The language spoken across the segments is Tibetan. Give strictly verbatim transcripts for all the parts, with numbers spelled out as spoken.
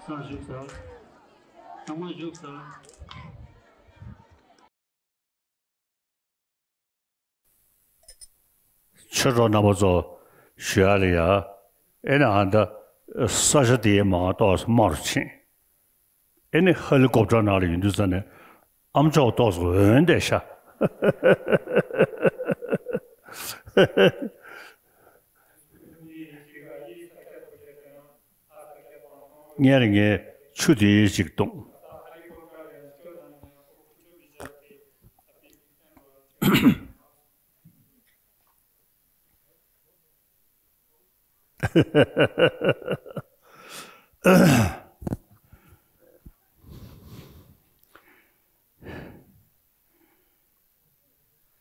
ཐག་བཞུགས་ས། ཚང་མ་བཞུགས་ས། ཆོས་གྲོགས་རྣམ་པ་ཚོ། ཞུ་ཡ་ལ་ཡ། ཨེ་ནི་ཨ་ད་ས་ཆ་དེའི་མ་ཏོག་ཙམ་དམའ་རུ་ཕྱིན། ཨེ་ནི་ཧེ་ལི་ཀོབ་ཊར་ནང་ལ་ཡོད་དུས་ཙ་ནས་ཨམ་ཅོག་ཏོག་ཙམ་འོན་བསྡད་ཤག་སྔར་ངས་ཆུ་དེའི་ཅིག་བཏུང་།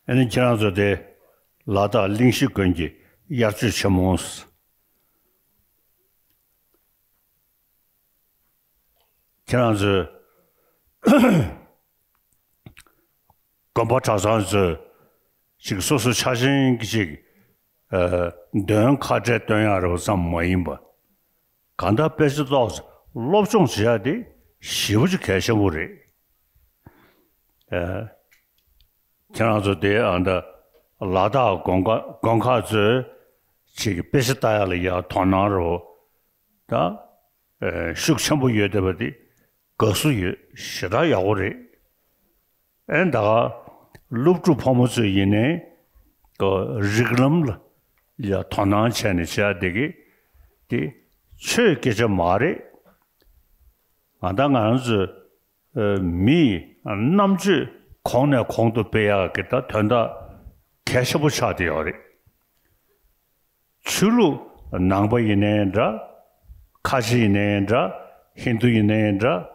ཨ་ནི་ཁྱེད་རང་ཚོ་དེ་ལ་དྭགས་གླིང་བཞི་དགོན་གྱི་དབྱར་ཆོས་ཆེན་མོ། ཁྱེད་རང་ཚོས་དགོན་པ་གྲྭ་ཚང་ཚོས་ཅིག་སོ་སོ་ཆ་ཆེན་གྱི་ཅིག་ཨ་འདོན་ཁ་བྲལ་སྟོན་ཡག་རེད་པ་ཙམ་མ་ཡིན་པ། གང་ལྟར་དཔེ་ཆ་ཏོག་ཙམ་སློབ་སྦྱོང་བྱེད་ཡག་དེ་ཞེ་པོ་ཅིག་གལ་ཆེན་པོ་རེད། ཨ་ཁྱེད་རང་ཚོ་དེ་ཨ་ད་ལ་དྭགས་དགོན་ཁག་དགོན་ཁག་ཚོས་ཅིག་དཔེ་ཆ་ལྟ་ཡག་ལ་ཡ་དོ་སྣང་རོ། ད་ཤུགས་ཆེན་པོ་ཡོད་བསྡད་པ་དེ་དགའ་བསུ་ཡོད། ཞེ་དྲག་ཡག་པོ་རེད། ཨེ་ད་ག་སློབ་ཕྲུག་ཕོ་མོ་ཚོས་ཡིན་ནའི་ཀ་རིགས་ལམ་ལ་ཡ་དོ་སྣང་བྱས་ནས་བྱས་བསྡད་ཀྱི་དེ་ཆོས་སྐད་ཆ་མ་རེད། ང་ད་ང་རང་ཚོས་ཨ་མིའི་རྣམ་དཔྱོད་གོང་ནས་གོང་དུ་སྤེལ་ཡག་གི་ད་དོན་དག་གལ་ཆེན་པོ་ཆགས་བསྡད་ཡོད་རེད། ཆོས་ལུགས་ནང་པ་ཡིན་ནའི་འདྲ། ཁ་ཆེ་ཡིན་ནའི་འདྲ། ཧིན་དུ་ཡིན་ནའི་འདྲ།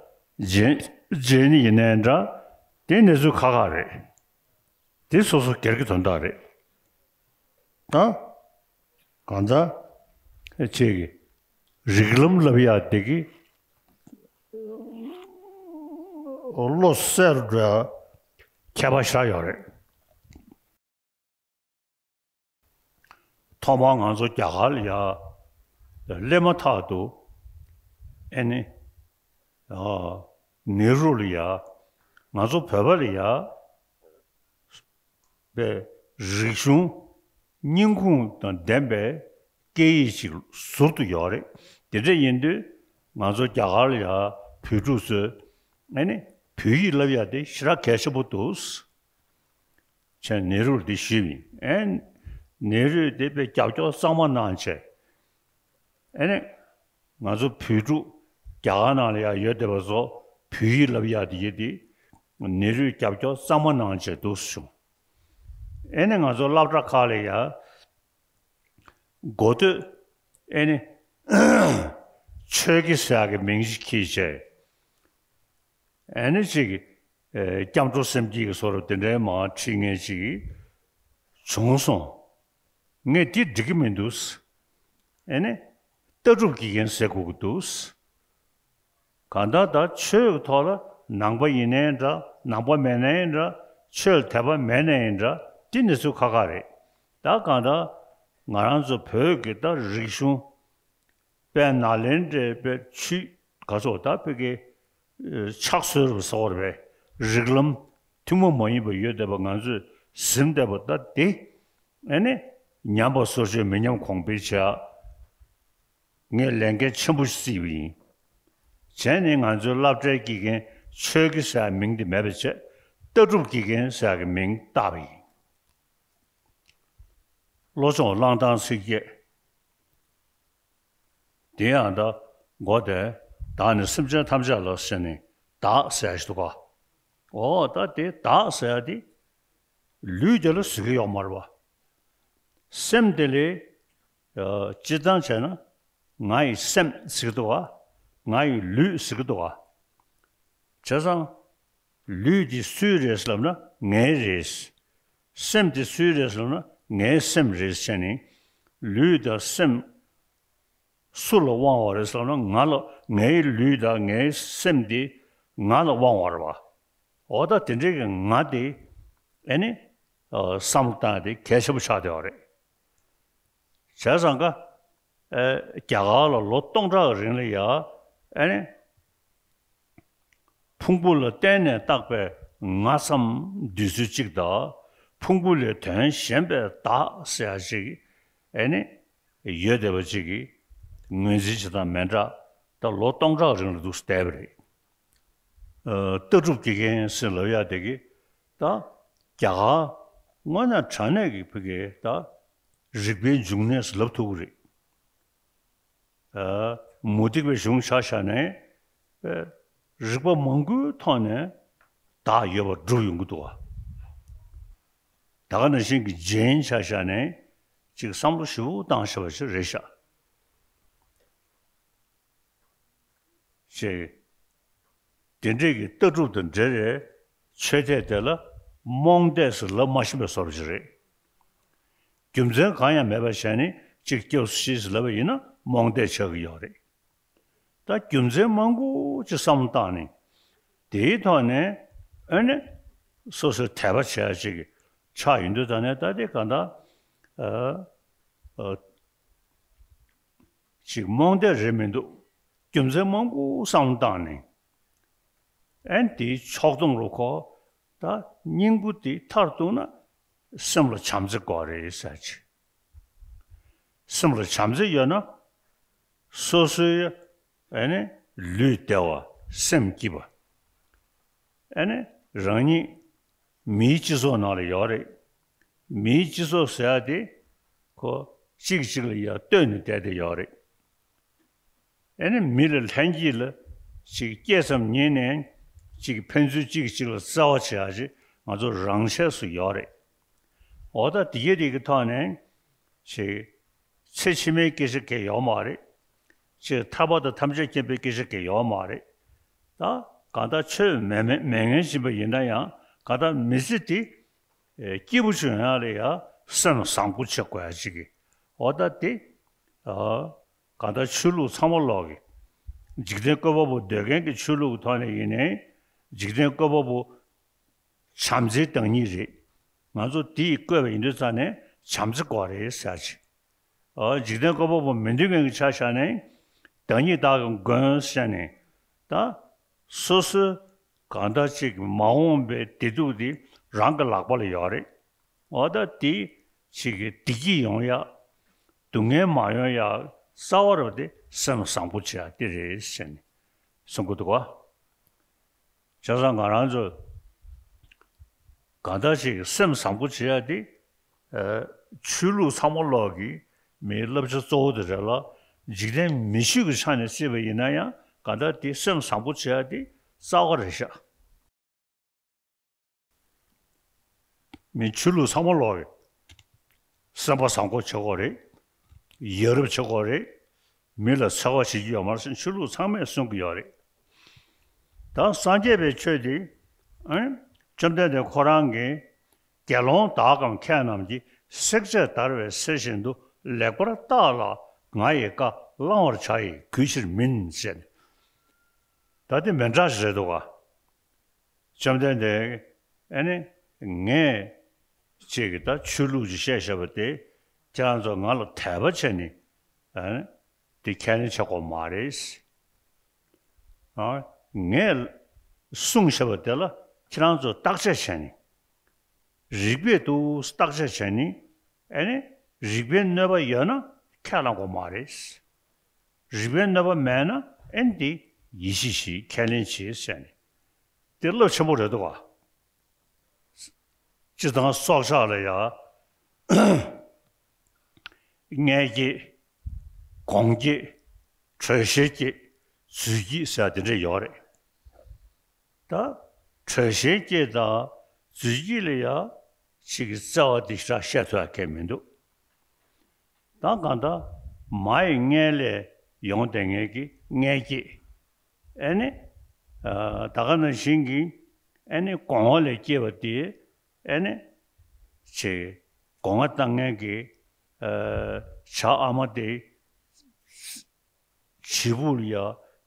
ཇེན་ཇེན་ནི་ཡིན་ནའི་འདྲ། དེ་གནས་ཚུལ་ཁག་ཁག་རེད། དེ་སོ་སོ་སྒེར་གྱི་དོན་དག་རེད། ད་གང་ལྟར་ཁྱེད་ཀྱི་རིགས་ལམ་ལབ་ཡག་དེ་གི་བློ་གསལ་རུ་འགྲོ་ཡག་ཁྱད་པར་ཞེ་དྲག་ཡོད་རེད། ཐོག་མར་ང་ཚོ་རྒྱ་གར་ལ་ཡ་སླེབས་མ་ཐག་ཏུ་ཨེ་ནི་ཨ་ནེ་རུ་ལ་ཡ་ང་ཚོ་བོད་པ་ལ་ཡ་པའི་རིག་གཞུང་སྙིང་ཁུང་དང་ལྡན་པའི་སྐད་ཡིག་ཅིག་ཟུར་དུ་ཡོད་རེད། དེ་འདྲ་ཡིན་དུས་ང་ཚོ་རྒྱ་གར་ལ་ཡ་བོད་ཕྲུག་ཚོས་ཨེ་ནི་བོད་ཡིག་བསླབ་ཡ་དེ་ཞེ་དྲག་གལ་ཆེན་པོ་འདུག་བྱས་ནེ་རུར་འདི་ཞུས་པ་ཡིན། ཨེ་ནེ་རུས་དེ་དཔེ་རྒྱབ་སྐྱོར་གཙང་མ་གནང་བྱས། ཨེ་ནི་ང་ཚོ་བོད་ཕྲུག་རྒྱ་གར་ནང་ལ་ཡ་ཡོད་བསྡད་པ་ཚོ་བོད་ཡིག་བསླབ་ཡག་དེ་ཡོད་དེ་ནེ་རུས་རྒྱབ་སྐྱོར་གཙང་མ་གནང་བྱས་འདུག་བྱུང་། ཨེ་ནི་ང་ཚོ་སློབ་གྲྭ་ཁག་ལ་ཡ་འགོ་སྟོད་ཨེ་ནི་ཆོས་དགེ་ཟེར་ཡག་གི་མིང་ཞིག་འཁྱེར་བྱས། ཨེ་ནི་ཅིག་ཨེ་སྐྱབས་འགྲོ་སེམས་བསྐྱེད་ཀྱི་བཟོ་འདྲ་དེ་འདྲའི་མར་ཁྲིད་མཁན་ཅིག་བྱུང་སོང་། ངས་འདི་འགྲིག་གི་མི་འདུག་ཨེ་ནི་ལྟ་གྲུབ་དགེ་རྒན་ཟེར་དགོས་ཀྱི་འདུག་གང་ལྟར་ད་ཆོས་ཀྱི་ཐོག་ལ་ནང་པ་ཡིན་ནའི་འདྲ། ནང་པ་མེད་ནའི་འདྲ། ཆོས་ལ་དད་པ་མེད་ནའི་འདྲ། འདི་གནས་ཚུལ་ཁག་ཁག་རེད། ད་གང་ལྟར་ང་རང་ཚོ་བོད་ཀྱི་ད་རིག་གཞུང་དཔལ་ནཱ་ལེནྡྲའི་དཔེ་ཆོས་ག་ཚོད་ད་བོད་ཀྱི་ཕྱག་སྲོལ་རུ་ཟེར་བ་རེད་པས། རིགས་ལམ་ཐུན་མོང་མ་ཡིན་པ་ཡོད་བསྡད་པ་ང་ཚོས་ཟིན་བསྡད་པ་ད་དེ་ཨེ་ནི་ཉམས་པ་སོར་ཆུད་མི་ཉམས་གོང་འཕེལ་བྱས། ངས་ལས་འགན་ཆེན་པོ་ཞིག་བརྩིས་པ་ཡིན། བྱས་ནས་ང་ཚོའི་སློབ་གྲྭའི་དགེ་རྒན་ཆོས་དགེ་ཟེར་ཡག་མིང་དེ་མེད་པ་བྱས། ལྟ་གྲུབ་དགེ་རྒན་ཟེར་ཡག་གི་མིང་བཏགས་པ་ཡིན། བློ་སྦྱོང་བླང་སྟངས་ཚིགས་བརྒྱད། དེ་ཡང་ད་མགོ་དེ་བདག་ནི་སེམས་ཅན་ཐམས་ཅད་ལ་ཟེར་ནས་བདག་ཟེར་ཡག་ཞིག་འདུག་ག་འོ་ད་དེ་བདག་ཟེར་ཡག་དེ་ལུས་དེ་ལ་ཟེར་གྱི་ཡོད་མ་རེད་པ། སེམས་དེ་ལས་ཨ་སྤྱིར་བཏང་བྱས་ན་ང་ཡི་སེམས་ཟེར་གྱི་འདུག་ག་ང་ཡི་ལུས་ཟེར་གྱི་འདུག་ག་བྱས་ཙང་ལུས་དེ་སུའི་རེད་ལབ་ན་ངའི་རེད། སེམས་དེ་སུའི་རེད་ལབ་ན་ངའི་སེམས་རེད་བྱས་ནས། ལུས་དང་སེམས་སུ་ལ་དབང་བ་རེད་ལབ་ན་ང་ལ། ངའི་ལུས་དང་ངའི་སེམས་དེ་ང་ལ་དབང་བ་རེད་པ། འོ་ད་དེ་འདྲའི་གི་ང་དེ་ཨེ་ནི་ཨ་བསམ་བློ་བཏང་ཡག་དེ་གལ་ཆེན་པོ་ཆགས་བསྡད་པ་རེད། བྱས་ཙང་ཀ་ཨེ་རྒྱ་གར་ལ་ལོ་སྟོང་ཕྲག་གི་རིང་ལ་ཡ་ཨེ་ནི་ ཕུང་པོ་ལ་བརྟེན་ནས་བཏགས་པའི་ང་ཙམ་འདོད་ཚུལ་གཅིག་དང་། ཕུང་པོ་ལས་དོན་གཞན་པའི་བདག་ཟེར་ཡ་ཅིག་ཨེ་ནི་ཡོད་བསྡད་པ་ཅིག་གི་ངོས་འཛིན་བྱེད་སྟངས་མི་འདྲ། ད་ལོ་སྟོང་ཕྲག་རིང་ལ་འདུག་བསྡད་པ་རེད། ཨ། ལྟ་གྲུབ་དགེ་རྒན་ཟེར་ལབ་ཡ་དེ་གི་ད་རྒྱ་གར་དངོས་གནས་དྲང་གནས་ཀྱི་ཕ་གི་ད་རིག་པའི་འབྱུང་གནས་ཟེར་ལབ་ཐུབ་ཀྱི་རེད། ཨ། མུ་སྟེགས་པའི་གཞུང་ཆ་བཞག་ནས། ཨ། རིག་པ་མང་པོའི་ཐོག་ནས་བདག་ཡོད་པར་སྒྲུབ་ཡོང་གི་འདུག་བ། ད་ག་ནང་བཞིན་གྱི་ཇེན་ཆ་བཞག་ནས་ཅིག་བསམ་བློ་ཞིབ་པོ་བཏང་བཞག་པ་ཞིག་རེད་ཤག་ཅེས། དེ་འདྲས་ཀྱི་ལྟ་གྲུབ་དང་འབྲེལ་བའི་ཆོས་དད་དེ་ལ་རྨོངས་དད་ཟེར་ལབ་མ་ཤེས་པའི་བཟོ་འདྲ་ཅིག་རེད། རྒྱུ་མཚན་གང་ཡང་མེད་པ་བྱས་ནས་གཅིག་སྐྱབས་སུ་མཆི་ཟེར་ལབ་པ་ཡིན་ན་རྨོངས་དད་ཆགས་ཀྱི་ཡོད་རེད། ད་རྒྱུ་མཚན་མང་པོ་ཅིག་བསམ་བློ་བཏང་ནས། དེའི་ཐོག་ནས་ཨ་ནི་སོ་སོའི་དད་པ་བྱེད་ཡ་ཅིག་ཆགས་ཡོང་དུས་ད་ནས་ད་དེ་གང་ལྟར། ཨ། ཨ། ཅིག་རྨོངས་དད་རེད་མི་འདུག་རྒྱུ་མཚན་མང་པོ་བསམ་བློ་བཏང་ནས། ཨན་དེའི་ཕྱོགས་སྡོམ་རུ་ཁོ། ད་སྙིང་པོ་དེ་མཐར་གཏུགས་ན་སེམས་ལ་བྱམས་བརྩེ་དགོས་རེད་ཟེར་ཅིག་སེམས་ལ་བྱམས་བརྩེ་ཡོད་ན། སོ་སོའི་ཨ་ནི་ལུས་བདེ་བ། སེམས་སྐྱིད་པ། ཨ་ནི་རང་ཉིད་མིའི་སྤྱི་ཚོགས་ནང་ལ་ཡོད་རེད། མིའི་སྤྱི་ཚོགས་ཟེར་ཡ་དེ་ཁོ་གཅིག་གཅིག་ལ་ཡ་ལྟོས་ནས་བསྡད་དེ་ཡོད་རེད། ཨ་ནི་མི་ལ་ལྷན་སྐྱེས་ལ་ཅིག་སྐྱེས་ཙམ་ཉིད་ནས་ཅིག་ཕན་ཚུན་གཅིག་གཅིག་ལ་བརྩེ་བ་བྱེད་ཡ་ཅིག་ང་ཚོ་རང་ཆས་སུ་ཡོད་རེད། འོ་ད་དེ་གའི་དེ་གི་ཐོག་ནས་ཅིག་ཚེ་ཕྱི་མའི་སྐད་ཆ་གང་ཡང་ཡོད་མ་རེད། ཅིག་ཐར་པ་དང་ཐམས་ཅད་མཁྱེན་པའི་སྐད་ཆ་གང་ཡང་ཡོད་མ་རེད། ད་གང་ལྟར་ཆོས་མེད་མེད་མེད་ངན་བྱེད་པ་ཡིན་ན་ཡང་གང་ལྟར་མི་ཚེ་འདི་ཨེ་སྐྱིད་པོ་བྱུང་ཡ་ལ་ཡ་སེམས་བཟང་པོ་བྱེད་དགོས་ཡ་ཅིག་གི། འོ་ད་དེ་ཨ་གང་ལྟར་ཆོས་ལུགས་ཚང་མ་ལོག་གི། འཇིག་རྟེན་བཀོད་པ་པོ་འདོད་མཁན་གྱི་ཆོས་ལུགས་ཀྱི་ཐོག་ནས་ཡིན་ནའི་འཇིག་རྟེན་བཀོད་པ་པོ་བྱམས་བརྩེའི་བདག་ཉིད་རེད། ང་ཚོ་དེ་ཡི་བཀོད་པ་ཡིན་དུས་ཙང་ནས་བྱམས་བརྩེ་དགོས་རེད་ཟེར་ཅིག་ཨ། འཇིག་རྟེན་བཀོད་པ་པོ་མི་འདོད་མཁན་གྱི་ཆ་བཞག་ནས་བདག་ཉིད་བདག་གི་མགོན་ཟེར་ནས་ད་སོ་སོའི་གང་ལྟར་ཅིག་མ་འོངས་པའི་བདེ་སྡུག་དེ་རང་གི་ལག་པ་ལ་ཡོད་རེད། འོ་ད་དེ་ཅིག་གི་བདེ་སྐྱིད་ཡོང་ཡ། སྡུག་བསྔལ་མ་ཡོང་ཡ་རྩ་བ་རུ་དེ་སེམས་བཟང་པོ་བྱེད་ཡ་དེ་རེད་ཟེར་ནས་གསུང་གི་འདུག་ག་བྱས་ཙང་ང་རང་ཚོ་གང་ལྟར་ཅིག་སེམས་བཟང་པོ་བྱེད་ཡ་དེ། ཨ། ཆོས་ལུགས་ཚང་མ་ལོག་གི་མིའི་བསླབ་བྱ་གཙོ་བོ་དེ་རེད་ལ། འཇིག་རྟེན་མི་ཆོས་ཀྱི་ཆ་ནས་བརྩིས་པ་ཡིན་ན་ཡང་གང་ལྟར་དེ་སེམས་བཟང་པོ་བྱེད་ཡ་དེ་རྩ་བ་རེད་ཤག་མི་ཆོས་ལུགས་ཚང་མ་ལོག་གི་སེམས་པ་བཟང་པོ་བྱེད་དགོས་རེད། ཡ་རབས་བྱེད་དགོས་རེད། མི་ལ་འཚེ་བ་བྱེད་ཀྱི་ཡོད་མ་རེད་ཟེར་ཆོས་ལུགས་ཚང་མས་གསུང་གི་ཡོད་རེད། ད་སངས་རྒྱས་པའི་ཆོས་དེ་ཨ་བཅོམ་ལྡན་འདས་ཁོ་རང་གིས་དགེ་སློང་དག་གམ་མཁས་རྣམས་ཀྱིས། བསྲེག་བཅད་བརྡར་བའི་གསེར་བཞིན་དུ། ལེགས་པར་བརྟགས་ལ་ང་ཡི་བཀའ། བླང་བར་བྱ་ཡི་གུས་ཕྱིར་མིན། ཟེར་ནས། ད་དེ་མི་འདྲ་ཞིག་རེད་འདུག་ག་བཅོམ་ལྡན་འདས་ཨ་ནི་ངས་ཅིག་གི་ད་ཆོས་ལུགས་ཅིག་བཤད་བཞག་པ་དེ་ཁྱེད་རང་ཚོ་ང་ལ་དད་པ་བྱས་ནས་ཨ་ནི་དེ་ཁས་ལེན་བྱེད་དགོས་མ་རེད། ཨ། ངས་གསུངས་བཞག་པ་དེ་ལ་ཁྱེད་རང་ཚོ་བརྟག་དཔྱད་བྱས་ནས། རིགས་པས་འདུག་བརྟག་དཔྱད་བྱས་ནས། ཨ་ནི་རིགས་པའི་གནོད་པ་ཡོད་ན་ཁས་བླངས་དགོས་མ་རེད། རིགས་པའི་གནོད་པ་མེད་ན་ཨ་ནི་དེ་ཡིད་ཆེས་བྱེད། ཁས་ལེན་བྱེད་ཟེར་ནས། དེ་རླབས་ཆེན་པོ་རེད་འདུག་ག་སྤྱིར་བཏང་སྲོག་ཆགས་ལ་ཡང་། མངལ་སྐྱེས། སྒོང་སྐྱེས། དྲོད་གཤེར་སྐྱེས། རྫུས་སྐྱེས་ཟེར་དེ་འདྲ་ཡོད་རེད། ད་དྲོད་གཤེར་སྐྱེས་དང་རྫུས་སྐྱེས་ལ་ཡང་ཅིག་གི་རྩ་བ་དེ་ཞེ་དྲག་བཤད་ཐུབ་ཡ་གང་ཡང་མི་འདུག་ད་གང་ལྟར་མ་ཡི་མངལ་ལས་ཡོང་བསྡད་མཁན་གྱི་མངལ་སྐྱེས། ཨ་ནི། ཨ། ད་ག་ནང་བཞིན་གྱི་ཨ་ནི་སྒོ་ང་ལས་སྐྱེས་པ་དེ་ཨ་ནི་ཅིག་སྒོ་ང་བཏང་མཁན་གྱི་ཨ་བྱ་ཨ་མ་དེ་བྱིས་པ་ལ་ཡ་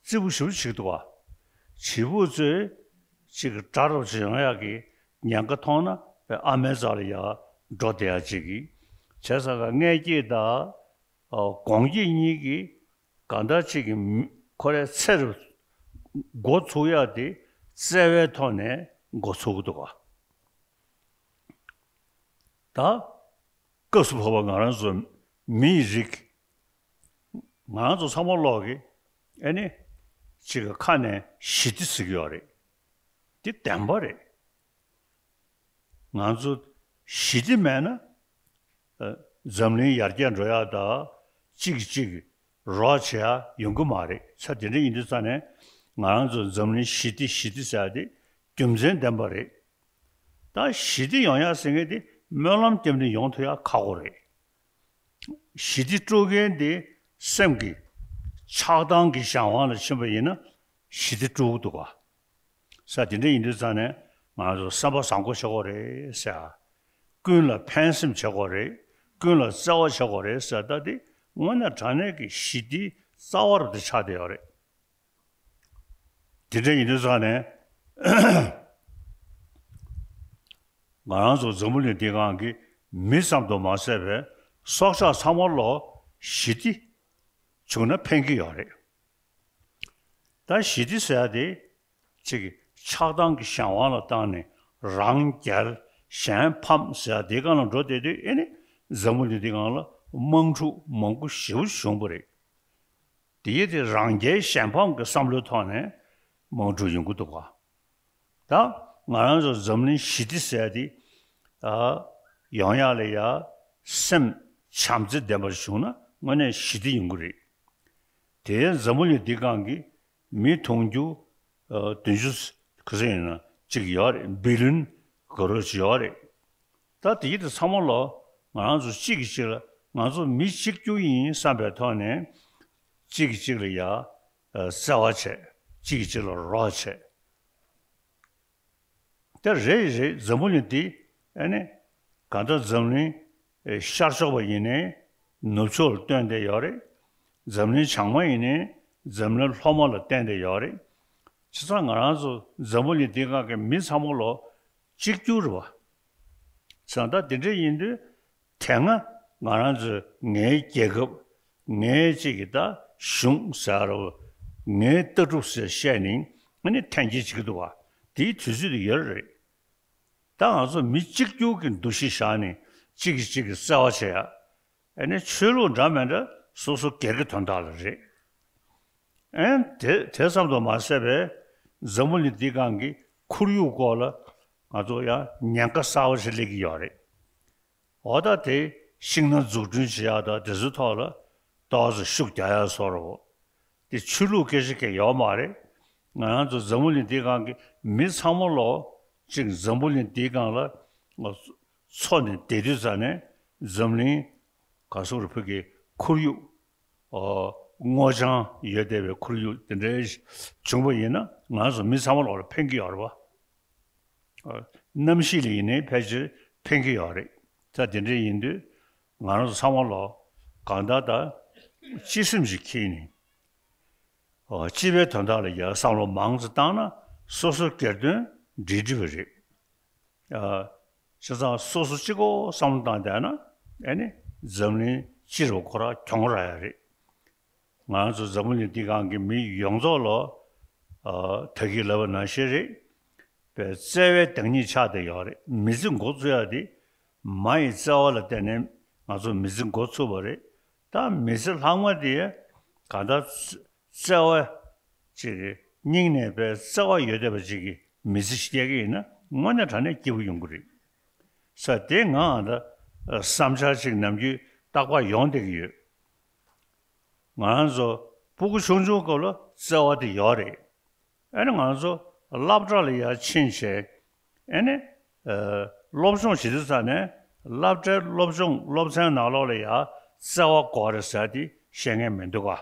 བརྩི་བ་ཞེ་པོ་ཅིག་འདུག་ག་བྱིས་པ་ཚོས་ཅིག་དགྲ་རབ་ཅིག་ཡོང་ཡག་གི་ཉེན་ཁ་མཐོང་ན་ཨ་མའི་རྩ་ལ་ཡ་འགྲོ་བསྡད་ཡག་ཅིག་གི། བྱས་ཙང་ཀ་མངལ་སྐྱེས་དང་སྒོང་སྐྱེས་གཉིས་ཀྱི་གང་ལྟར་ཅིག་གི་མི་ཁོ་རའི་ཚེ་རུ་འགོ་ཚུགས་ཡག་དེ་ བརྩེ་བའི་ཐོག་ནས་འགོ་ཚུགས་ཀྱི་འདུག་ག་ད་སྐབས་སུ་བབ་པ་ང་རང་ཚོ་མིའི་རིགས། ང་རང་ཚོ་ཚང་མ་ལོག་གི་ཨེ་ནི་གཅིག་གི་ཁ་ནས་ཞི་བདེ་ཟེར་གྱི་ཡོད་རེད། འདི་བདེན་པ་རེད། ང་ཚོ་ཞི་བདེ་མེད་ན་ཨ་འཛམ་གླིང་ཡར་རྒྱས་འགྲོ་ཡག་དང་གཅིག་གིས་གཅིག་རོགས་བྱེད་ཡག་ཡོང་གི་མ་རེད། ས་དེ་འདྲ་ཡིན་དུས་ཙང་ནས་ང་རང་ཚོ་འཛམ་གླིང་ཞི་བདེ་ཞི་བདེ་ཟེར་ཡག་དེ་རྒྱུ་མཚན་ལྡན་པ་རེད། ད་ཞི་བདེ་ཡོང་ཡག་ཟེར་མཁན་དེ་སྨོན་ལམ་བརྒྱབ་ནས་ཡོང་ཐུབ་ཡག་ཁག་པོ་རེད། ཞི་བདེ་དཀྲུག་མཁན་དེ་སེམས་ཀྱི་ཆགས་སྡང་གི་གཞན་དབང་ལ་ཕྱིན་པ་ཡིན་ན་ཞི་བདེ་དཀྲུག་གི་འདུག་ག་ས་དེ་འདྲ་ཡིན་དུས་ཙང་ནས་ང་ཚོ་བསམ་པ་བཟང་པོ་བྱེད་དགོས་རེད་ཟེར། ཀུན་ལ་ཕན་སེམས་བྱེད་དགོས་རེད། ཀུན་ལ་བརྩེ་བ་བྱེད་དགོས་རེད་ཟེར། ད་དེ་དངོས་གནས་དྲང་གནས་ཀྱི་ཞི་བདེའི་རྩ་བ་རུ་དེ་ཆགས་བསྡད་ཡོད་རེད། དེ་འདྲ་ཡིན་དུས་ཙང་ནས་ང་རང་ཚོ་འཛམ་བུ་གླིང་འདི་སྒང་གི་མི་ཙམ་དུ་མ་ཟད་པའི་སྲོག་ཆགས་ཚང་མ་ལོ་ཞི་བདེ་བྱུང་ན་ཕན་གྱི་ཡོད་རེད། ད་ཞི་བདེ་ཟེར་ཡ་དེ་གཅིག་གི་ཆགས་སྡང་གི་གཞན་དབང་ལ་བཏང་ནས་རང་རྒྱལ་གཞན་ཕམ་ཟེར་ཡ་དེ་སྒང་ལ་འགྲོ་བསྡད་དུས་ཨེ་ནི་འཛམ་བུ་གླིང་འདི་སྒང་ལ་དམག་འཁྲུག་མང་པོ་ཞེ་པོ་བྱུང་བ་རེད། དེ་ཡི་དེ་རང་རྒྱལ་གཞན་ཕམ་གྱི་བསམ་བློའི་ཐོག་ནས་དམག་འཁྲུག་ཡོང་གི་འདུག་ག་ད་ང་རང་ཚོ་འཛམ་གླིང་ཞི་བདེ་ཟེར་ཡ་དེ་ཨ་ཡོང་ཡག་ལ་ཡ་སེམས་བྱམས་བརྩེ་ལྡན་པ་བྱུང་ན་དངོས་གནས་ཞི་བདེ་ཡོང་གི་རེད། དེ་འཛམ་བུ་གླིང་འདི་སྒང་གི་མི་དུང་ཕྱུར་ཨ་བདུན་ཅུ་ག་ཚོད་ཡིན་ན་གཅིག་ཡོད་རེད། བི་ལིན་ག་རོ་ཅིག་ཡོད་རེད། ད་དེ་ཡི་དེ་ཚང་མ་ལོ་ང་རང་ཚོ་གཅིག་གིས་གཅིག་ལ་ང་ཚོ་མི་གཅིག་གྱུར་ཡིན་བསམ་པའི་ཐོག་ནས་གཅིག་གིས་གཅིག་ལ་ཡ་ཨ་བརྩེ་བ་བྱས། གཅིག་གིས་གཅིག་ལ་རོགས་བྱས། དེ་རེད་རེད། འཛམ་བུ་གླིང་འདི་ཨ་ནི་གང་ལྟར་འཛམ་གླིང་ཨེ་ཤར་ཕྱོགས་པ་ཡིན་ནའི་ནུབ་ཕྱོགས་ལ་སྟོན་བསྡད་ཡོད་རེད། འཛམ་གླིང་བྱང་མ་ཡིན་ནའི་འཛམ་གླིང་ལྷོ་མ་ལ་བསྟན་བསྡད་ཡོད་རེད། བྱས་ཙང་ང་རང་ཚོ་འཛམ་བུ་གླིང་འདི་སྒང་གི་མི་ཚང་མ་ལོ་གཅིག་གྱུར་རེད་བ། བྱས་ཙང་ད་དེ་འདྲ་ཡིན་དུས་དེ་སྔ་ང་རང་ཚོས་ངའི་རྒྱལ་ཁབ། ངའི་གཅིག་གི་ད་གཞུང་ཟེར་རོ། ངའི་ལྟ་གྲུབ་ཟེར་བཤད་ནས་ཨ་ནི་འཐེན་འཁྱེར་བྱེད་ཀྱི་འདུག་བ། དེའི་དུས་ཚོད་དེ་ཡོད་རེད། ད་ང་ཚོ་མི་གཅིག་གྱུར་གྱི་འདུ་ཤེས་བཞག་ནས་གཅིག་གིས་གཅིག་གི་བརྩེ་བ་བྱེད་ཡ། ཨ་ནི་ཆོས་ལུགས་འདྲ་མི་འདྲ་སོ་སོ་སྒེར་གྱི་དོན་དག་ལ་རེད། ཨན་དེ་དེ་ཙམ་དུ་མ་ཟད་པའི་འཛམ་བུ་གླིང་འདི་སྒང་གི་ཁོར་ཡུག་སྐོར་ལ་ང་ཚོ་ཡང་ཉེན་ཁ་གསར་བ་ཞིག་སླེབས་ཀྱི་ཡོད་རེད། འོ་ད་དེ་ཤིང་སྣ་འཛུགས་སྐྲུན་བྱེད་ཡག་དང་དེ་ཚོའི་ཐོག་ལ་ཏོག་ཙམ་ཤུགས་རྒྱག་ཡག་བཟོ་འདྲ་བོ། དེ་ཆོས་ལུགས་སྐད་ཆ་གང་ཡང་ཡོད་མ་རེད། ང་རང་ཚོ་འཛམ་བུ་གླིང་འདི་སྒང་གི་མི་ཚང་མ་ལོ་གཅིག་འཛམ་བུ་གླིང་འདིའི་སྒང་ལ་འཚོ་ནས་བསྡད་དུས་ཙ་ནས་འཛམ་གླིང་ག་སོག་རི་ཕུག་གི་ཁོར་ཡུག་ཨོ། སྔོ་ལྗང་ཡོད་བསྡད་པའི་ཁོར་ཡུག་དེ་འདྲའི་བྱུང་བ་ཡིན་ན་ང་ཚོ་མི་ཚང་མ་ལོག་ལ་ཕན་གྱི་ཡོད་རེད་བ། ཨོ། གནམ་གཤིས་ལ་ཡིན་ནའི་ཕལ་ཆེར་ཕན་གྱི་ཡོད་རེད། ད་དེ་འདྲ་ཡིན་དུས་ང་རང་ཚོ་ཚང་མ་ལོག་གང་ལྟར་ད་སྤྱི་སེམས་ཤིག་འཁྱེར་ནས་ཨོ། སྤྱི་པའི་དོན་དག་ལ་ཡ་བསམ་བློ་མང་ཙམ་བཏང་ན་སོ་སོ་སྒེར་དོན་འགྲིག་འགྲིག་པ་རེད། ཨ། བྱས་ཙང་སོ་སོ་གཅིག་པོ་བསམ་བློ་བཏང་བསྡད་ན་ཨེ་ནི་འཛམ་གླིང་སྤྱི་ལ་ཁོ་རང་གྱོང་རག་ཡ་རེད། ང་རང་ཚོ་འཛམ་བུ་གླིང་འདི་སྒང་གི་མི་ཡོངས་རྫོགས་ལ་ཨ། ད་གིན་ལབ་པ་ནང་བཞིན་རེད། པའི་བརྩེ་བའི་བདག་ཉིད་ཆགས་བསྡད་ཡོད་རེད། མི་ཚེ་འགོ་བཙུགས་ཡ་དེ་མ་ཡི་བརྩེ་བ་ལ་བརྟེན་ནས་ང་ཚོ་མི་ཚེ་འགོ་ཚུགས་པ་རེད། ད་མི་ཚེ་ལྷག་མ་དེ་གང་ལྟར་བརྩེ་བ་ཅིག་གི་སྙིང་ནས་པའི་བརྩེ་བ་ཡོད་བསྡད་པ་ཅིག་གི་མི་ཚེ་ཞིག་སྐྱེལ་གི་ཡིན་ན་དངོས་གནས་དྲང་གནས་སྐྱིད་པོ་ཡོང་གི་རེད། ས་དེ་ང་ཨ་ད་བསམ་འཆར་ཅིག་ནམ་རྒྱུན་རྟག་པར་ཡོང་བསྡད་ཀྱི་ཡོད། ང་རང་ཚོ་སྤུ་གུ་ཆུང་ཆུང་སྐབས་ལ་བརྩེ་བ་དེ་ཡོད་རེད། ཨ་ནི་ང་ཚོ་སློབ་གྲྭ་ལ་ཡར་ཕྱིན་བྱས་ཨ་ནི་ཨ་སློབ་སྦྱོང་བྱེད་དུས་ཙ་ནས་སློབ་གྲྭའི་སློབ་སྦྱོང་སློབ་ཚན་ནང་ལོགས་ལ་ཡར་བརྩེ་བ་དགོས་རེད་ཟེར་དེ་བཤད་མཁན་མི་འདུག་ག་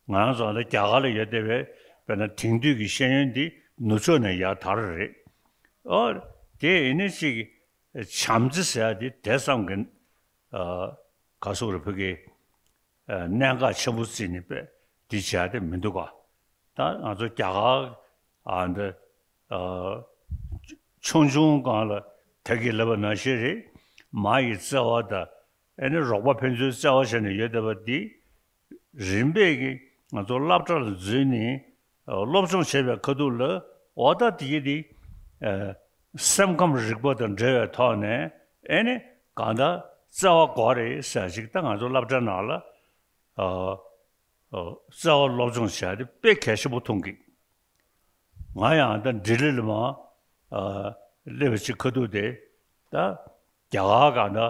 ང་རང་ཚོ་ཨ་ནི་རྒྱ་གར་ལ་ཡོད་བསྡད་པའི་དཔེར་ན་དེང་དུས་ཀྱི་ཤེས་ཡོན་འདི་ནུབ་ཕྱོགས་ནས་ཡར་དར་རེད། ཨོ། དེ་ཡིན་ནི་ཅིག་བྱམས་བརྩེ་ཟེར་ཡ་དེ་དེ་ཙམ་གྱི་ཨ་ག་སོག་རི་ཕུག་གི་ཨ་གནད་འགག་ཆེན་པོ་བརྩིས་ནས་པས་འདི་བྱས་ཏེ་མི་འདུག་ག་ད་ང་ཚོ་རྒྱ་གར་ཨ་འདི་ཨ་ཆུང་ཆུང་སྒང་ལ་ད་གིན་ལབ་པ་ནང་བཞིན་རེད། མ་ཡི་བརྩེ་བ་དང་ཨ་ནི་རོགས་པ་ཕན་ཚུན་བརྩེ་བ་བྱས་ནས་ཡོད་བསྡད་པ་འདི་རིམ་པས་ཀྱི་ང་ཚོ་སློབ་གྲྭ་ལ་འཛུལ་ནས་ཨ་སློབ་སྦྱོང་བྱེད་པའི་ཁ་ཐུག་ལ་ འོ་ད་དེ་གི་དེ་ཨ་སེམས་ཁམས་རིག་པ་དང་འབྲེལ་བའི་ཐོག་ནས་ཨེ་ནི་གང་ལྟར་བརྩེ་བ་དགོས་རེད་ཟེར་ཅིག་ད་ང་ཚོ་སློབ་གྲྭའི་ནང་ལ་ཨ་ཨ་བརྩེ་བ་སློབ་སྦྱོང་བྱས་ཏེ་དཔེ་གལ་ཆེན་པོ་མཐོང་གི། ང་ཡང་ད་ལྡི་ལི་ལ་མར་ཨ་སླེབས་པའི་ཅིག་ཁ་ཐུག་དེ་ད་རྒྱ་གར་གང་ལྟར་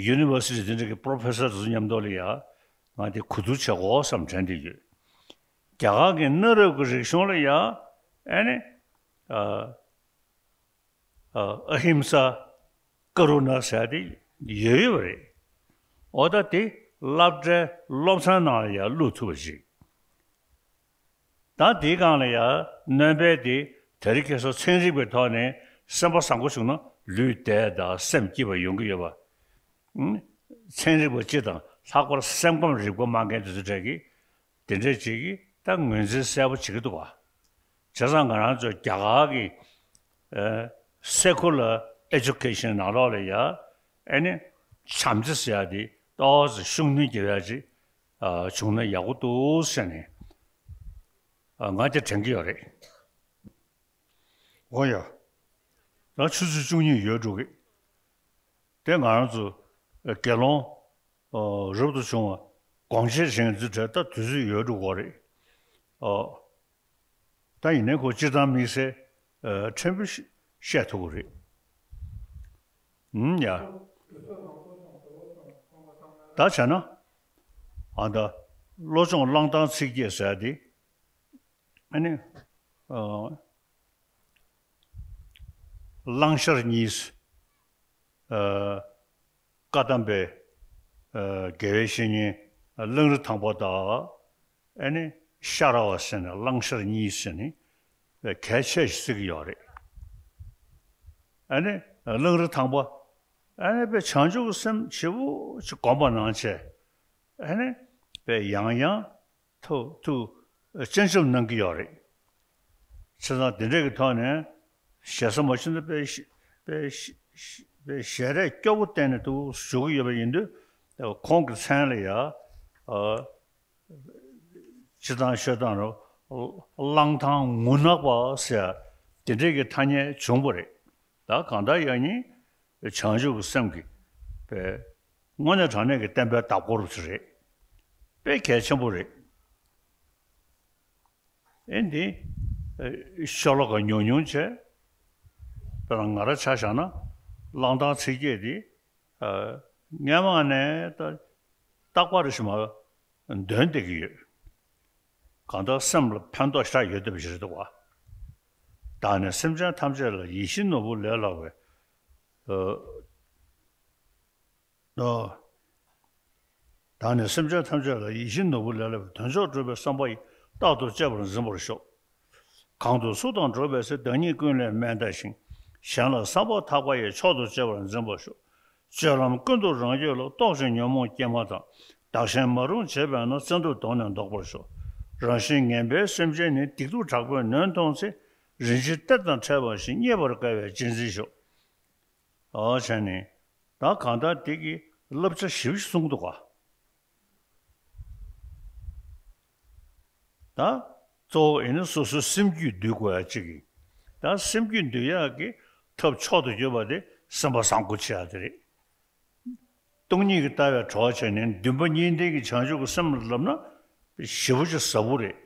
ཡུ་ནི་ཝར་སི་ཊི་དེ་འདྲ་གི་པོ་རོ་ཕེ་སར་དེ་ཚོ་མཉམ་དུ་ལ་ཡ་ང་དེ་གོ་བསྡུར་བྱེད་དགོས་བསམ་དྲན་བསྡད་ཡོད། རྒྱ་གར་གྱི་གནའ་རབས་ཀྱི་རིག་གཞུང་ལ་ཡ་ཨེ་ནི་ཨ་ཨ་ཨ་ཧིམ་ས་ཀ་རུ་ན་ཟེར་དེ་ཡོད་ཡོད་པ་རེད། འོ་ད་དེ་སློབ་གྲྭའི་སློབ་ཚན་ནང་ལ་ཡ་བླུག་ཐུབ་པ་ཞིག་ད་དེའི་སྒང་ལ་ཡ་སྣོན་པ་དེ་དེ་རིང་ཁ་སང་ཚན་རིག་པའི་ཐོག་ནས་སེམས་པ་བཟང་པོ་བྱུང་ན་ལུས་བདེ་དང་སེམས་སྐྱིད་པ་ཡོང་གི་ཡོད་པ། ཨང་། ཚན་རིག་པ་སྤྱི་དང་ལྷག་པར་སེམས་ཁམས་རིག་པ་སྨྲ་མཁན་དེ་ཚོ་གྲས་ཀྱིས་དེ་འདྲས་ཅིག་གིས་ད་ངོས་འཛིན་གསལ་པོ་བྱེད་ཀྱི་འདུག་ག་བྱས་ཙང་ང་རང་ཚོ་རྒྱ་གར་གྱི་ཨ་སེ་ཁུ་ལར་ཨེ་ཇུ་ཀེ་ཤན་ནང་ལོགས་ལ་ཡ་ཨེ་ནི་བྱམས་བརྩེ་ཟེར་ཡ་དེ་ཏོག་ཙམ་ཤུགས་སྣོན་རྒྱག་ཡ་ཅིག་ཨ་བྱུང་ན་ཡག་པོ་འདུག་ཟེར་ནས་ཨ་ང་དེ་དྲན་གྱི་ཡོད་རེད། འོ་ཡ། ད་ཆུ་ཚོད་བཅུ་གཉིས་ཡོལ་འགྲོ་གི། དེ་ང་རང་ཚོ་དགེ་སློང་རབ་ཏུ་བྱུང་བ་དགོངས་བཞེས་བྱེད་མཁན་ཚོའི་གྲས་ད་དུས་ཚོད་ཡོལ་འགྲོ་གི་རེད། ཨོ། ད་ཡིན་ནའི་ཁོ་སྤྱིར་བཏང་དམིགས་བསལ་ཕྲན་བུ་ཞིག་བཤད་ཐུབ་ཀྱི་རེད། ཨུམ་ཡ། ད་བྱས་ན་ཨ་ད་བློ་སྦྱོང་བླང་དང་ཚིག་བརྒྱད་ཟེར་དེ། ཨ་ནི། ཨ། གླང་ཤར་གཉིས། ཨ། བཀའ་གདམས་པའི། ཨ། དགེ་བའི་བཤེས་གཉེན་གླང་རི་ཐང་པ་དང་། ཨ་ནི་ཤ་ར་བ་ཟེར་ནས་གླང་ཤར་གཉིས་ཟེར་ནས་གལ་ཆེ་ཞིག་བརྩི་གི་ཡོད་རེད། ཨ་ནི་གླང་རི་ཐང་པ། ཨ་ནི་དཔེ་བྱང་ཆུབ་ཀྱི་སེམས་ཞེ་པོ་ཅིག་སྒོམ་པ་ནང་བྱས། ཨ་ནི་དཔེ་ཡང་ཡང་ཐུགས་ཐུགས་སྤྱན་ཆབ་གནང་གི་ཡོད་རེད། བྱས་ཙང་དེ་འདྲས་ཀྱི་ཐོག་ནས་ཞེ་ས་མ་ཞུ་ན་དཔེ་ཞེ་དཔེ་ཞེ་དཔེ་ཞལ་རས་སྐྱོ་པོ་བསྟན་ནས་འདུག་ཞུ་གི་ཡོད་པ་ཡིན་དུས་ཁོང་གི་མཚན་ལ་ཡ། ཨ། སྤྱིར་བཏང་ཤོད་སྟངས་རུ་གླང་ཐང་ངུ་ནག་པ་ཟེར་དེ་འདྲས་ཀྱི་ཐ་སྙད་བྱུང་བ་རེད། ད་གང་ལྟར་ཡང་ནི་བྱང་ཆུབ་ཀྱི་སེམས་ཀྱི་དཔེ་དངོས་གནས་དྲང་གནས་ཀྱི་བསྟན་པའི་བདག་པོ་རུ་ཚུད་རེད། དཔེ་གལ་ཆེན་པོ་རེད། ཨེ་འདི་ཤོ་ལོ་ཀ་ཉུང་ཉུང་བྱས། དཔེར་ན་ང་རང་ཆ་བཞག་ན་གླང་ཐང་ཚིག་བརྒྱད་འདི་སྔས་མ་ནས་ད་རྟག་པར་ཞིག་མ་འདོན་བསྡད་ཀྱི་ཡོད། གང་ལྟར་སེམས་ལ་ཕན་ཐོགས་ཞེ་དྲག་ཡོད་བསྡད་པ་ཞིག་རེད་འདུག་བ། བདག་ནི་སེམས་ཅན་ཐམས་ཅད་ལ་ཡིད་བཞིན་ནོར་བུ་ལས་ལྷག་པའི། ཨ། ཨ། བདག་ནི་སེམས་ཅན་ཐམས་ཅད་ལ་ཡིད་བཞིན་ནོར་བུ་ལས་ལྷག་པའི་དོན་མཆོག་སྒྲུབ་པའི་བསམ་པ་ཡིས་རྟག་ཏུ་གཅེས་པར་འཛིན་པར་ཤོག་གང་དུ་སུ་དང་འགྲོགས་པའི་ཚེ་བདག་ཉིད་ཀུན་ལས་དམན་ལྟ་ཞིང་། གཞན་ལ་བསམ་པ་ཐག་པ་ཡིས་མཆོག་ཏུ་གཅེས་པར་འཛིན་པར་ཤོག་སྤྱོད་ལམ་ཀུན་ཏུ་རང་རྒྱུད་ལ། རྟོག་ཅིང་ཉོན་མོངས་སྐྱེས་མ་ཐག་བདག་གཞན་མ་རུངས་བྱེད་པས་ན། བཙན་དུག་གདོང་ནས་བཟློག་པར་ཤོག་རང་བཞིན་ངན་པའི་སེམས་ཅན་ནི། སྡིག་སྡུག་དྲག་པོས་ནོན་མཐོང་ཚེ། རིན་ཆེན་གཏེར་དང་ཕྲད་པ་བཞིན། རྙེད་པར་དཀའ་བས་གཅེས་འཛིན་ཤོག་འོ་བྱས་ནས། ད་གང་ལྟར་དེ་གི་བསླབ་བྱ་ཞིབ་ཞིག་གསུངས་འདུག་ག་ད་གཙོ་བོ་ཡིན་ན་སོ་སོའི་སེམས་རྒྱུད་འདུལ་དགོས་ཡ་གཅིག་ཡིན། ད་སེམས་རྒྱུད་འདུལ་ཡག་གི་ཐབས་མཆོག་ཏུ་གྱུར་པ་དེ་སེམས་པ་བཟང་པོ་བྱེད་ཡ་དེ་རེད། སྟོང་ཉིད་ཀྱི་ལྟ་བའི་གྲོགས་བྱས་ནས་འདུན་པ་གཉིས་ལྡན་གྱི་བྱང་ཆུབ་ཀྱི་སེམས་ལ་བསླབ་ན་ཞེ་པོ་ཅིག་ཟབ་པོ་རེད།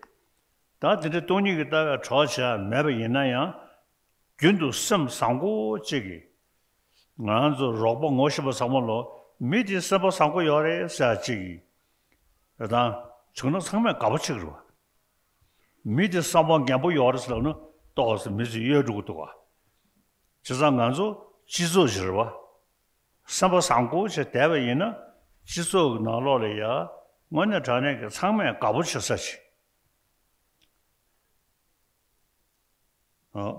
ད་དེ་འདྲའི་སྟོང་ཉིད་ཀྱི་ལྟ་བའི་གྲོགས་བྱས་མེད་པ་ཡིན་ན་ཡང་། རྒྱུན་དུ་སེམས་བཟང་པོ་གཅིག་གིས། ང་རང་ཚོ་རོགས་པ་ངོ་ཤེས་པ་ཚང་མ་ལོ་མི་དེ་སེམས་པ་བཟང་པོ་ཡོད་རེད་ཟེར་གཅིག་གིས། རེད་དང་བྱུང་ན་ཚང་མས་དགའ་པོ་བྱེད་ཀྱི་རེད་བ། མི་དེ་བསམ་པ་ངན་པོ་ཡོད་རེད་ཟེར་ལབ་ན་ཏོག་ཙམ་མི་ཚོས་གཡོལ་འགྲོ་གི་འདུག་བ། བྱས་ཙང་ང་ཚོ་སྤྱི་ཚོགས་ཤིག་རེད་བ། སེམས་པ་བཟང་པོ་བྱས་བསྡད་པ་ཡིན་ན་སྤྱི་ཚོགས་ཀྱི་ནང་ལོགས་ལ་ཡ་དངོས་གནས་དྲང་གནས་ཀྱི་ཚང་མས་དགའ་པོ་བྱེད་ས་ཞིག་ཨོ།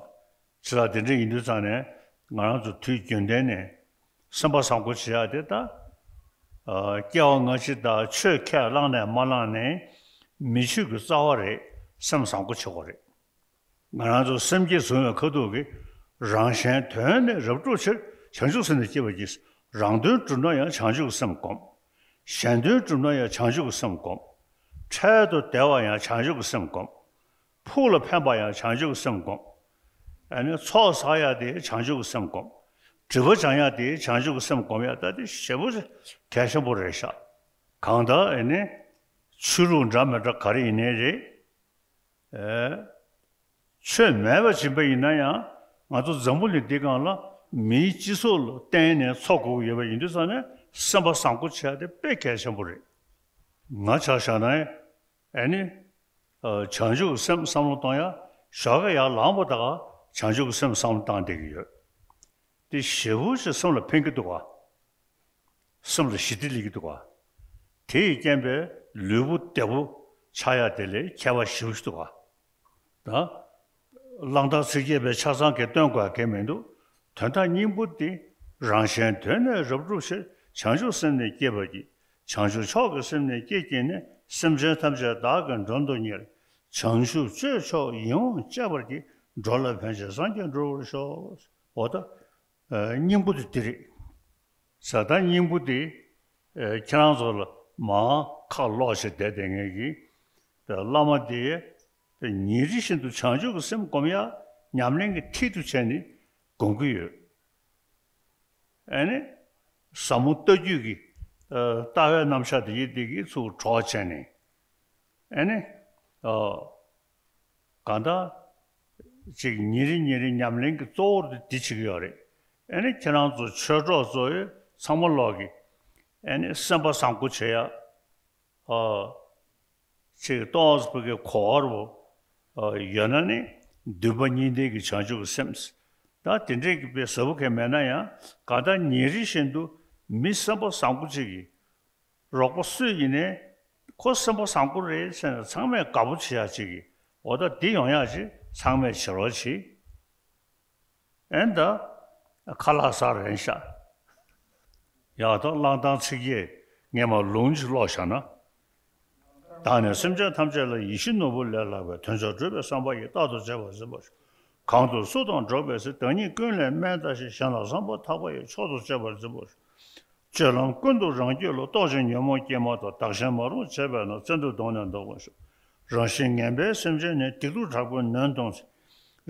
ཕྱི་ལ་དེ་འདྲ་ཡིན་དུས་ཙང་ནས་ང་རང་ཚོ་དུས་རྒྱུན་ལྡན་ནས་སེམས་པ་བཟང་པོ་བྱེད་ཡག་དེ་ད། ཨ། སྐྱེ་བ་སྔ་ཕྱི་དང་ཆོས་ཁས་བླངས་ནས་མ་བླངས་ནས་མི་ཆོས་ཀྱི་རྩ་བ་རེད། སེམས་བཟང་པོ་བྱེད་དགོས་རེད། ང་རང་ཚོ་སེམས་བསྐྱེད་བཟུང་བའི་ཁ་ཐུག་གིས་རང་གཞན་དོན་ནི་རབ་བསྒྲུབ་ཕྱིར། བྱང་ཆུབ་སེམས་ནི་བསྐྱེད་པར་བགྱི། རང་དོན་བསྒྲུབ་ན་ཡང་བྱང་ཆུབ་ཀྱི་སེམས་བསྒོམ། གཞན་དོན་བསྒྲུབ་ན་ཡང་བྱང་ཆུབ་ཀྱི་སེམས་བསྒོམ། འཕྲལ་དུ་བདེ་བ་ཡང་བྱང་ཆུབ་ཀྱི་སེམས་བསྒོམ། ཕུགས་ལ་ཕན་པ་ཡང་བྱང་ཆུབ་ཀྱི་སེམས་བསྒོམ། ཨ་ནི་ཚོགས་བསགས་ཡ་དེ་བྱང་ཆུབ་ཀྱི་སེམས་སྒོམ། སྒྲིབ་པ་སྦྱང་ཡ་དེ་བྱང་ཆུབ་ཀྱི་སེམས་སྒོམ་ཡ། ད་དེ་ཞེ་པོ་གལ་ཆེན་པོ་རེད་ཤག། གང་ལྟར་ཨ་ནི་ཆོས་ལུགས་འདྲ་མི་འདྲ་ག་རེ་ཡིན་ནའི་རེད། ཨེ། ཆོས་མེད་པ་བྱིན་པ་ཡིན་ན་ཡང་ང་ཚོ་འཛམ་བུ་གླིང་འདི་སྒང་ལ་མིའི་སྤྱི་ཚོགས་ལ་བརྟེན་ནས་འཚོ་དགོས་ཀྱི་ཡོད་པ་ཡིན་དུས་ཙང་ནས་སེམས་པ་བཟང་པོ་བྱེད་ཡ་དེ་དཔེ་གལ་ཆེན་པོ་རེད། ང་ཆ་བཞག་ན་ཨ་ནི། ཨ། བྱང་ཆུབ་ཀྱི་སེམས་བསམ་བློ་གཏོང་ཡ། ཞོགས་ཀ་ཡར་ལངས་པ་དང་བྱང་ཆུབ་ཀྱི་སེམས་བསམ་བློ་བཏང་བསྡད་ཀྱི་ཡོད། དེ་ཞེ་པོ་ཞིག་སེམས་ལ་ཕན་གྱི་འདུག་ག། སེམས་ལ་ཞི་བདེ་སླེབས་ཀྱི་འདུག་ག། དེ་ཡི་རྐྱེན་པས་ལུས་པོ་བདེ་པོ་ཆགས་ཡ་དེ་ལས་ཁྱད་པར་ཞེ་པོ་ཞིག་འདུག་ག། ད་གླང་དར་ཚིག་བརྒྱད་པའི་ཆ་ཚང་གིས་སྟོན་དགོས་ཡ་གང་ཡང་མི་འདུག། དོན་དག་སྙིང་པོ་འདི། རང་གཞན་དོན་ནི་རབ་བསྒྲུབ་ཕྱིར། བྱང་ཆུབ་སེམས་ནི་བསྐྱེད་པར་བགྱི། བྱང་ཆུབ་མཆོག་གི་སེམས་ནི་བསྐྱེད་བགྱིས་ནས། སེམས་ཅན་ཐམས་ཅད་བདག་གིས་མགྲོན་དུ་གཉེར། བྱང་ཆུབ་སྤྱོད་མཆོག་ཡིད་འོང་སྤྱད་པར་བགྱི། འགྲོ་ལ་ཕན་ཕྱིར་སངས་རྒྱས་འགྲུབ་པར་ཤོག། འོ་ད། ཨ། སྙིང་པོ་དེ་འདི་རེད། ཟེར། ད་སྙིང་པོ་དེ། ཨ། ཁྱེད་རང་ཚོ་ལ་མར་ཁ་ལོག་བྱས་བསྡད་བསྡད་མཁན་གྱི་བླ་མ་དེ་ཉིན་རེ་བཞིན་དུ་བྱང་ཆུབ་ཀྱི་སེམས་སྒོམ་ཡ་ཉམས་ལེན་གྱི་མཐིལ་དུ་བྱས་ནས་སྒོམ་གྱི་ཡོད། ཨ་ནི། ཟབ་མོ་ལྟ་བརྒྱུད་ཀྱི། ཨ། ལྟ་བའི་རྣམ་གཞག་དེ་ཡི་དེ་གི་ཚུར་གྲོགས་བྱས་ནས། ཨ་ནི། ཨ། གང་ལྟར། ཅིག་ཉིན་རེ་ཉིན་རེ་ཉམས་ལེན་གྱི་གཙོ་བོ་དེ་འདི་བྱེད་ཀྱི་ཡོད་རེད། ཨ་ནི་ཁྱེད་རང་ཚོ་ཆོས་གྲོགས་ཚོ་ཚང་མ་ལོག་གི། ཨ་ནི་སེམས་པ་བཟང་པོ་བྱེད་ཡ། ཨ། ཅིག་ཏོག་ཙམ་བོད་སྐད་གོ་བ་རུ། ཨ། ཡོད་ན་ནི་འདུན་པ་གཉིས་ལྡན་གྱི་བྱང་ཆུབ་ཀྱི་སེམས། ད་དེ་འདྲའི་གི་དཔེ་ཟབ་པོ་གང་མེད་ན་ཡང་གང་ལྟར་ཉིན་རེ་བཞིན་དུ་མི་སེམས་པ་བཟང་པོ་ཅིག་གིས། རོགས་པ་སུ་ཡིན་ནའི་ཁོ་སེམས་པ་བཟང་པོ་རེད་ཟེར་ནས་ཚང་མས་དགའ་པོ་བྱེད་ཡག་ཅིག་གི། འོ་ད་འདི་ཡོང་ཡག་ཅིག་ཚང་མས་བྱེད་རོགས་བྱེད། ཨེ་ད། ཁ་ལག་ཟ་རན་ཤག། ཡག་ཐོག་གླང་དར་ཚིག་བརྒྱད་ངས་མར་ལུང་ཅིག་ཀློག་བཞག་ན། བདག་ནི་སེམས་ཅན་ཐམས་ཅད་ལ། ཡིད་བཞིན་ནོར་བུ་ལས་ལྷག་པའི། དོན་མཆོག་སྒྲུབ་པའི་བསམ་པ་ཡིས། རྟག་ཏུ་སྤྱད་པར་འཛིན་པར་ཤོག། གང་དུ་སུ་དང་འགྲོགས་པའི་ཚེ། བདག་ཉིད་ཀུན་ལས་དམན་བལྟ་ཞིང་། གཞན་ལ་བསམ་པ་ཐག་པ་ཡིས། མཆོག་ཏུ་སྤྱད་པར་འཛིན་པར་ཤོག། སྤྱོད་ལམ་ཀུན་ཏུ་རང་རྒྱུད་ལ། རྟོག་ཅིང་ཉོན་མོངས་སྐྱེས་མ་ཐག། བདག་གཞན་མ་རུངས་བྱེད་པས་ན། བཙན་དུ་བཟློག་ནས་འདག་པར་ཤོག། རང་བཞིན་ངན་པའི་སེམས་ཅན་ནི། སྡིག་སྡུག་དྲག་པོས་ནོན་གཏོང་ཚེ།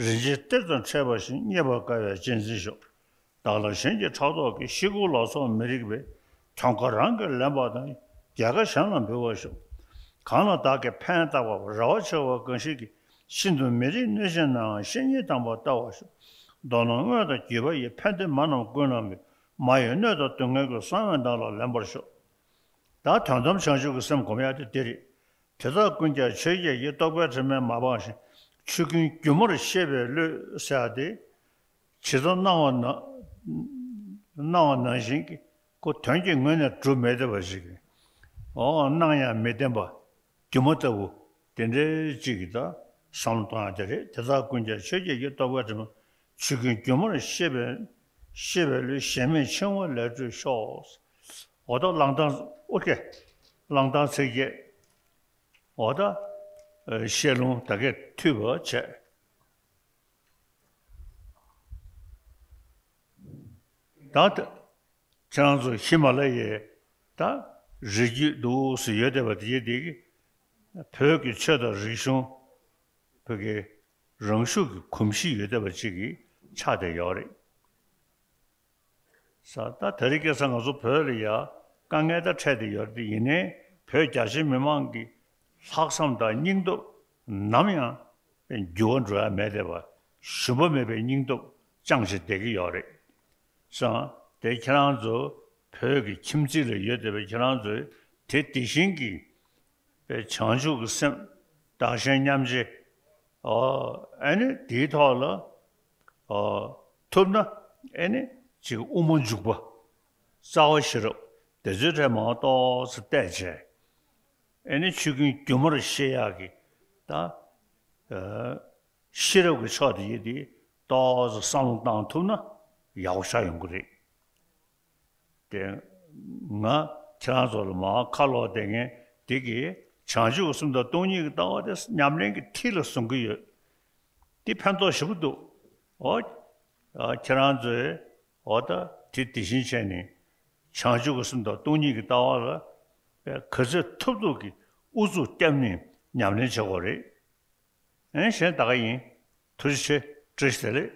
རིན་ཆེན་གཏེར་དང་འཕྲད་པ་བཞིན། རྙེད་པར་དཀའ་བས་གཅེས་འཛིན་ཤོག། བདག་ལ་གཞན་གྱི་ཕྲག་དོག་གིས། ཤི་ཁུག་ལ་སོགས་མི་རིགས་པའི། གྱོང་ཁ་རང་གིས་ལེན་པ་དང་། རྒྱལ་ཁ་གཞན་ལ་འབུལ་བར་ཤོག། གང་ལ་བདག་གིས་ཕན་བཏགས་པ། རེ་བ་ཆེ་བ་གང་ཞིག་གིས། ཤིན་ཏུ་མི་རིགས་གནོད་བྱེད་ནའང་། བཤེས་གཉེན་དམ་པར་བལྟ་བར་ཤོག། མདོར་ན་དངོས་དང་བརྒྱུད་པ་ཡི། ཕན་བདེ་མ་རྣམས་ཀུན་བླངས་པའི། མ་ཡི་གནོད་དང་སྡུག་བསྔལ་ཀུན། གསང་བས་བདག་ལ་ལེན་པར་ཤོག། ད་དོན་དམ་བྱང་ཆུབ་ཀྱི་སེམས་སྒོམ་ཡ་དེ་འདི་རེད། དེ་དག་ཀུན་ཀྱང་ཆོས་བརྒྱད་ཀྱི། རྟོག་པའི་དྲི་མས་མ་སྦགས་ཤིང་། ཆོས་ཀུན་སྒྱུ་མར་ཤེས་པའི་བློས་ཟེར་ཡ་དེ། ཇི་ལྟར་སྣང་བ་ན། སྣང་བ་ནང་བཞིན་གྱི་ཁོ་དོན་གྱི་ངོས་ནས་གྲུབ་མེད་བསྡད་པ་ཞིག་གིས། འོ་སྣང་ཡང་མི་བདེན་པ། སྒྱུ་མ་ལྟ་བུ་དེ་འདྲའི་ཅིག་གི་ད་བསམ་བློ་གཏོང་ཡ་དེ་རེད། དེ་དག་ཀུན་ཀྱང་ཆོས་བརྒྱད་ཀྱི། རྟོག་པའི་དྲི་མ། ཆོས་ཀུན་སྒྱུ་མར་ཤེས་པའི། ཤེས་པའི་བློས། གཞན་མེད་འཆིང་བ་ལས་གྲོལ་ཤོག། འོ་ད་གླང་དར། ཨོ་ཀེ། གླང་དར་ཚིག་བརྒྱད། འོ་ད། ཨ། བཤད་ལུང་ད་གས་མཐུད་པ་བྱས། ད་ད་ཁྱེད་རང་ཚོ་ཧི་མ་ལ་ཡའི་ད་རི་རྒྱུད་འདུག་སེ་ཡོད་བསྡད་པ་དེ་དེ་གི་བོད་ཀྱི་ཆོས་དང་རིག་གཞུང་། བོད་ཀྱི་རང་ཤུགས་ཀྱི་གོམས་གཤིས་ཡོད་བསྡད་པ་ཅིག་གི་ཆགས་བསྡད་ཡོད་རེད། ས་ད་དེ་རིང་ཁ་སང་ང་ཚོ་བོད་ལ་ཡ་དཀའ་ངལ་ད་འཕྲད་བསྡད་ཡོད་རེད། དེ་ཡིན་ནའི་བོད་རྒྱ་ཆེ་མི་མང་གི་ལྷག་བསམ་དང་སྙིང་སྟོབས་ནམ་ཡང་འགྱུར་བ་འགྲོ་ཡ་མེད་བསྡད་པ། ཞུམ་པ་མེད་པའི་སྙིང་སྟོབས་བཅངས་བྱས་བསྡད་ཀྱི་ཡོད་རེད། སོང་། དེ་ཁྱེད་རང་ཚོ་བོད་ཀྱི་ཁྱིམ་མཚེས་ལ་ཡོད་བསྡད་པའི་ཁྱེད་རང་ཚོས་དེ་དེ་བཞིན་གྱི་པའི་བྱང་ཆུབ་ཀྱི་སེམས། བདག་གཞན་མཉམ་བརྗེ། ཨོ། ཨ་ནི་དེའི་ཐོག་ལ། ཨོ། ཐུབ་ན་ཨ་ནི་ཅིག་དབུ་མ་འཇུག་པ། རྩ་བ་ཤེས་རབ་དེ་ཚོའི་གྲས་མར་ཏོག་ཙམ་བལྟས་བྱས། ཨ་ནི་ཆོས་ཀུན་སྒྱུ་མར་ཤེས་ཡག་གི་ད། ཨ། ཤེས་རབ་ཀྱི་ཕྱོགས་དེ་ཡིན་དེ་ཏོག་ཙམ་བསམ་བློ་བཏང་ཐུབ་ན་ཡག་པོ་ཆགས་ཡོང་གི་རེད། དེ་ང་ཁྱེད་རང་ཚོ་ལ་མར་ཁ་ལོག་བསྡད་མཁན་དེ་གིས་བྱང་ཆུབ་ཀྱི་སེམས་དང་སྟོང་ཉིད་ཀྱི་ལྟ་བ་དེ་ཉམས་ལེན་གྱི་མཐིལ་ལ་བཟུང་གི་ཡོད། དེ་ཕན་ཐོགས་ཞེ་པོ་འདུག། འོ། ཨ། ཁྱེད་རང་ཚོས་འོ་ད་དེ་དེ་བཞིན་བྱས་ནས་བྱང་ཆུབ་ཀྱི་སེམས་དང་སྟོང་ཉིད་ཀྱི་ལྟ་བ་ལ་ག་ཚོད་ཐུབ་ཐུབ་ཀྱིས་ཨུ་ཚུགས་བརྒྱབ་ནས་ཉམས་ལེན་བྱེད་དགོས་རེད། ཨེ། གཞན་ད་ག་ཡིན། ཐུགས་རྗེ་ཆེ། བཀྲ་ཤིས་བདེ་ལེགས།